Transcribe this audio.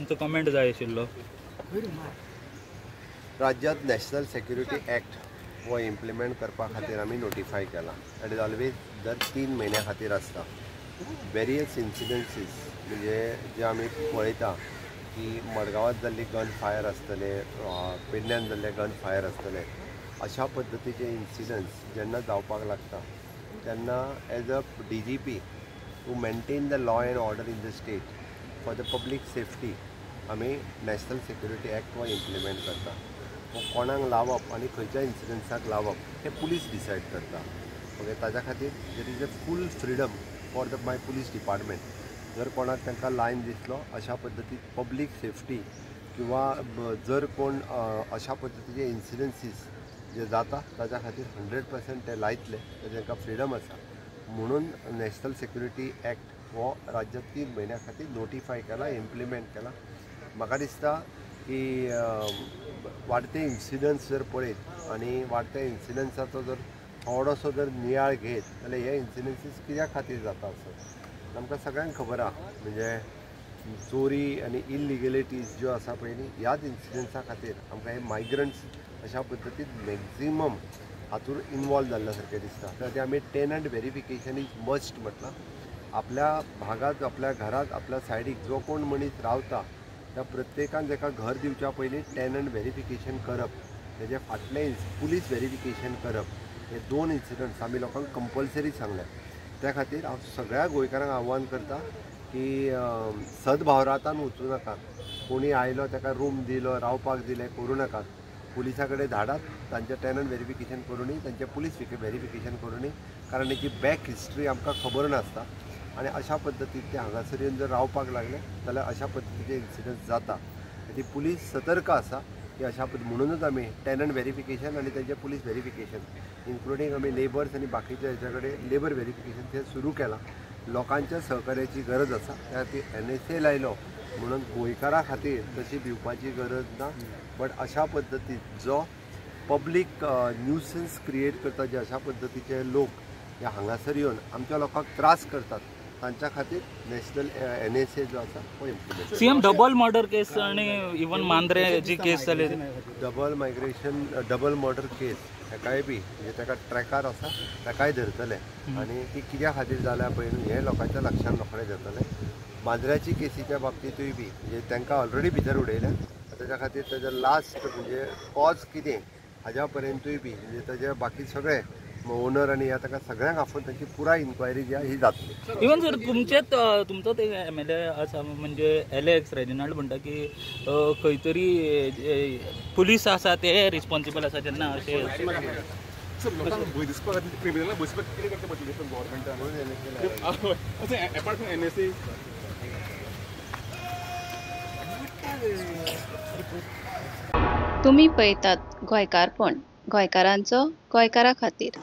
तुमचो कमेंट जाय आशिल्लो. राज्यात नॅशनल सेक्युरिटी ॲक्ट हो इम्प्लिमेंट करपा खातीर आमी नोटिफाय केला. That is always दर 3 म्हयन्या खातीर आसता. वेरियस इन्सिडन्सीस म्हणजे जे आमी पळयता की मडगांवांत जाल्ली गन फायर आसतले, पेडण्यान जाल्ले गन फायर आसतले, अशा पद्दतीचे इन्सिडंट्स जेन्ना जावपाक लागता तेन्ना as a D G P to maintain the law and order in the state for the public safety आमी नॅशनल सेक्युरिटी ॲक्ट हो इम्प्लिमेंट करता. कोणाक लावप आनी खंयच्या इन्सिडंट्साक लावप हें पुलीस डिसायड करता. ओके, ताज्या खातीर there is a full freedom for the my police department. जर कोणाक तांकां लायन दिसलो अशा पद्दतीन पब्लीक सेफ्टी किंवा जर कोण अशा पद्दतीचे इन्सिडन्सीस जे जाता ताज्या खातीर 100% ते लायतले, तांकां फ्रिडम आसा. म्हणून नॅशनल सेक्युरिटी ॲक्ट हो राज्यात 3 म्हयन्या खातीर नोटिफाय केला, इम्प्लिमेंट केला. म्हाका दिसता की वाडते इन्सिडंट्स जर पळयत आनी वाडत्या इन्सिडंट्साचो जर थोडोसो जर नियाळ घेत जाल्यार हे इन्सिडन्सीस कित्या खातीर जाता आसत आमकां सगळ्यांक खबर आहा. म्हणजे चोरी आनी इलिगेलिटीज ज्यो आसा पळय न्ही, ह्याच इन्सिडंट्सा खातीर आमकां हे मायग्रंट्स अशा पद्दतीन मॅक्झिमम हातूंत इनवॉल्व जाल्ल्या सारकें दिसता. त्या आमी टेनंट व्हेरिफिकेशन is must म्हटलां. आपल्या भागांत, आपल्या घरांत, आपल्या सायडीक जो कोण मनीस रावता त्या प्रत्येकान ताका घर दिवच्या पयलीं टेनंट व्हेरिफिकेशन करप, तेजे फाटलें पुलीस व्हेरिफिकेशन करप, हे 2 इन्सिडंट्स आमी लोकांक कंपल्सरी सांगल्या. त्या खातीर हांव सगळ्या गोंयकारांक आव्हान करता की सद्भावरातान वचूं नाकात. कोणी आयलो ताका रूम दिलो, रावपाक दिलें करूं नाकात. पुलिसा कडेन धाडात, तांचें टेनंट व्हेरिफिकेशन करूनी, तांचें पुलीस व्हेरिफिकेशन करूनी, कारण हेची बॅक हिस्ट्री आमकां खबर नासता. आनी अशा पद्दतीन ते हांगासर येवन जर रावपाक लागले जाल्यार अशा पद्दतीचे इन्सिडंट्स जाता. ती पुलीस सतर्क आसा की अशा पद्दती, म्हणूनच आमी टेनंट व्हेरिफिकेशन आनी तांचें पुलीस व्हेरिफिकेशन इन्क्लुडींग आमी लेबर्स आनी बाकीच्या हेच्या कडेन लेबर व्हेरिफिकेशन ते सुरू केलां. लोकांच्या सहकार्याची गरज आसा. त्या खातीर NSA लायलो म्हणून गोंयकारां खातीर तशी भिवपाची गरज ना, बट अशा पद्दतीन जो पब्लीक न्यूसन्स क्रिएट करता, जे अशा पद्दतीचे लोक हे हांगासर येवन आमच्या लोकांक त्रास करतात, तांच्या खातीर नॅशनल NSA जो आसा तो implement. CM, double murder case आनी इवन मांद्रे जी केस जाली, double migration, double murder case हेकाय बी म्हणजे ताका ट्रॅकार आसा, ताकाय धरतले आनी ती कित्या खातीर जाल्या पळय न्हू हें लोकांच्या लक्षान रोखडें जातलें. मांद्र्याची केसीच्या बाबतींतूय बी म्हणजे तांकां ऑलरेडी भितर उडयल्या, ताच्या खातीर ताजे लास्ट म्हणजे कॉज कितें हाज्या पर्यंतूय बी म्हणजे ताजे बाकी सगळे ओनर आनी ह्या ताका सगळ्यांक आफोवन तांची पुराय इन्क्वायरी जी आहा ही जातली. इवन सर तुमचेच तुमचोच एक MLA आसा म्हणजे एलेक्स रेजिनाल्ड म्हणटा की खंय तरी पुलीस आसा ते रिस्पॉन्सिबल आसा जेन्ना अशें सर लोकांक भंय दिसपा खातीर क्रिमिनलांक भंय दिसपाक कितें करचें पडटलें सर गव्हर्मेंटान? अपार्ट फ्रॉम NSA तुमी पळयतात गोंयकारपण, गोंयकारांचो गोंयकारा खातीर.